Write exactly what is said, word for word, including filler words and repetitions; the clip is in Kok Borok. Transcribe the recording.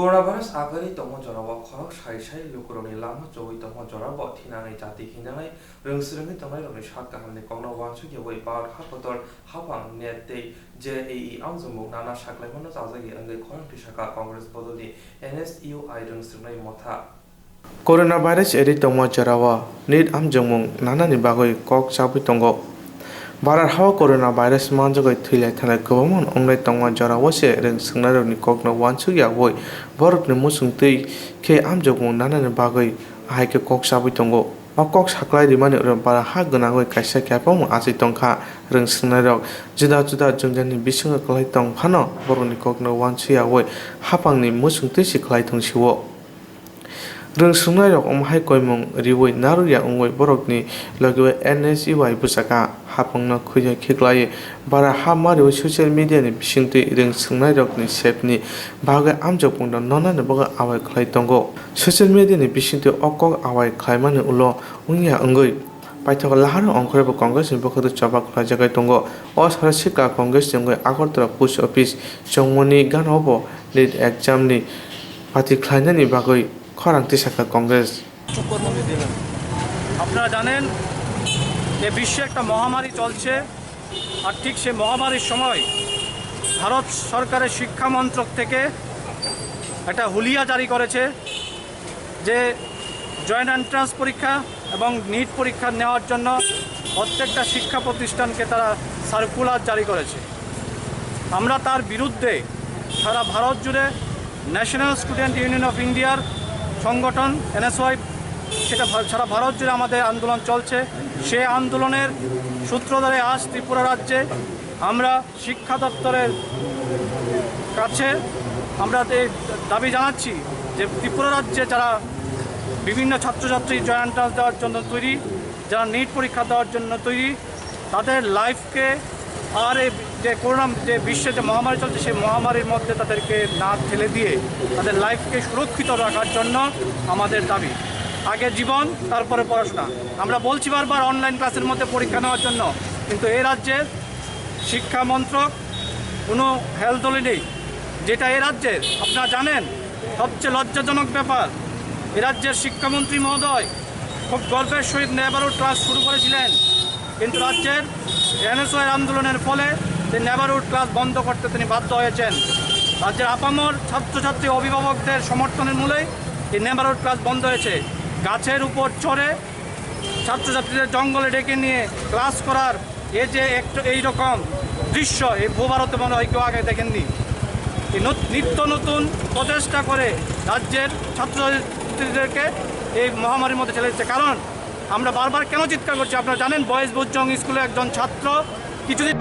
Coronavirus agarwi tongma jorao khorok sai sai lukurokni lama chowi tongma jorao thinani jati hinjanai rwngswrwngwi tongnairokni sak kahamni kokno uansukyawi Bharat hakotor haphang NEET tei JEE amjokmung nana saklaimano chajagwi wngwi khorang tisaka Congress bodolni NSUI rwngswrwngnai motha. Coronavirus eri tongma jorao NEET amjokmung nanani bagwi kok chabwi tongo. Bharat hao coronavirus manjagwi thwilai thanai kwbangma wngnai tongma jorao se rwngswrwngnairokni kokno uansuk yawi borokni muchung twi khe amjokmung nanani bagwi ahai khe kok chabwi tongo. O kok saklai rimani ulo bara ha gwnangwi kaisa kepamung achai tongkha rwngswrwngnairok. Juda juda jwngjani bisingo kwlai tong phano borokni kokno uansuk yawi haphangni muchung twi se khlai tong sio. Rwngswrwngnairok omo hai koimung riwi narwkya wngwi borokni logi o NSUI bwsaka haphangno khwija khiklaiwi bara ha mariwi social media ni bisingtwi rwngswrwngnairokni sepni bagwi amjokmungno nonani bagwi awai khlai tongo. Social media ni bisingtwi o kok awai khlaimani ulo wngya wngwi paithago lahano ongkhorwi bo Congress ni bwkhakdwk choba khlaijagwi tongo. O sara sikla Congress ni wngwi Agartala post office chongmani gana o bo NEET exam ni pati khlainani bagwi khorang tisakha Congress. আপনারা জানেন, এ বিশ্বে একটা মহামারী চলছে, আর ঠিক সেই মহামারীর সময় ভারত সরকারের শিক্ষা মন্ত্রক থেকে একটা হুলিয়া জারি করেছে যে জয়েন্ট এন্ট্রান্স পরীক্ষা এবং নিট পরীক্ষা নেওয়ার জন্য প্রত্যেকটা শিক্ষা প্রতিষ্ঠানকে তারা সার্কুলার জারি করেছে। আমরা তার বিরুদ্ধে সারা ভারত জুড়ে ন্যাশনাল স্টুডেন্ট ইউনিয়ন অফ ইন্ডিয়ার সংগঠন এনএসওয়াই, সেটা ভা-, সারা ভারত জুড়ে আমাদের আন্দোলন চলছে। সে আন্দোলনের সূত্র ধরে আজ ত্রিপুরা রাজ্যে আমরা শিক্ষা দপ্তরের কাছে আমরা এই দাবি জানাচ্ছি যে ত্রিপুরা রাজ্যে যারা বিভিন্ন ছাত্রছাত্রী জয়েন্ট এন্ট্রান্স দেওয়ার জন্য তৈরি, যারা নিট পরীক্ষা দেওয়ার জন্য তৈরি, তাদের লাইফকে আর এই যে করোনা যে বিশ্বে যে মহামারী চলছে, সেই মহামারীর মধ্যে তাদেরকে না ঠেলে দিয়ে তাদের লাইফকে সুরক্ষিত রাখার জন্য আমাদের দাবি। আগে জীবন, তারপরে পড়াশোনা। আমরা বলছি বারবার অনলাইন ক্লাসের মধ্যে পরীক্ষা নেওয়ার জন্য, কিন্তু এই রাজ্যের শিক্ষা মন্ত্রক কোনো হেলদোলে নেই, যেটা এ রাজ্যের, আপনারা জানেন, সবচেয়ে লজ্জাজনক ব্যাপার, এ রাজ্যের শিক্ষামন্ত্রী মহোদয় খুব গর্বের সহিত নেভারহুড ক্লাস শুরু করেছিলেন, কিন্তু রাজ্যের এনএসওয়াই আন্দোলনের ফলে সেই নেভারহুড ক্লাস বন্ধ করতে তিনি বাধ্য হয়েছেন। রাজ্যের আপামর ছাত্রছাত্রী অভিভাবকদের সমর্থনের মূলেই এই নেভারহুড ক্লাস বন্ধ হয়েছে। গাছের উপর চড়ে ছাত্রছাত্রীদের জঙ্গলে ডেকে নিয়ে ক্লাস করার এই যে একটা, এই রকম দৃশ্য এই ভূভারতে মনে হয় কেউ আগে দেখেননি। এই নত-, নিত্য নতুন প্রচেষ্টা করে রাজ্যের ছাত্রছাত্রীদেরকে এই মহামারীর মধ্যে ঠেলে দিচ্ছে। কারণ আমরা বারবার কেন চিৎকার করছি, আপনারা জানেন, বয়েজ বুজজং স্কুলে একজন ছাত্র কিছুদিন